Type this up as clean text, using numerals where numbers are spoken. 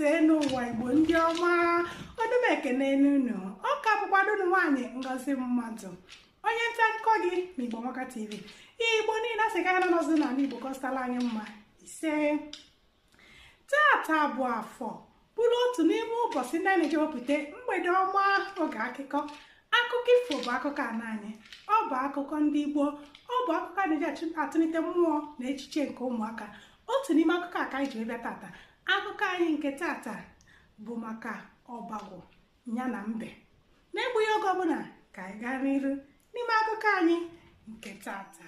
N'ụwa Igbo ndị ọma, ọdụm ekene unu. Ọ ka bụkwado unu nwaanyị Ngozi Mmadụ, onye nta akụkọ gị na Igbo Amaka TV. Igbo niile asị ka anyị nọzi n'ala Igbo kọstala anyị mma. Ise. Tata bụ Afọ, bụrụ otu n'ime ụbọchị ndị anyị na-eji wepụta mgbede ọma, oge akụkọ. Akụkọ ifo bụ akụkọ ana anyị, ọ bụ akụkọ ndị Igbo, ọ bụ akụkọ a na-eji atụlite mmụọ na echiche nke ụmụaka. Otu n'ime akụkọ a ka anyị ji bịa tata. Akụkọ anyị nke tata bụ maka ọbagwụ ya na mbe. Na-egbughị oge ọbụla, ka anyị gaa n'iru n'ime akụkọ anyị nke tata.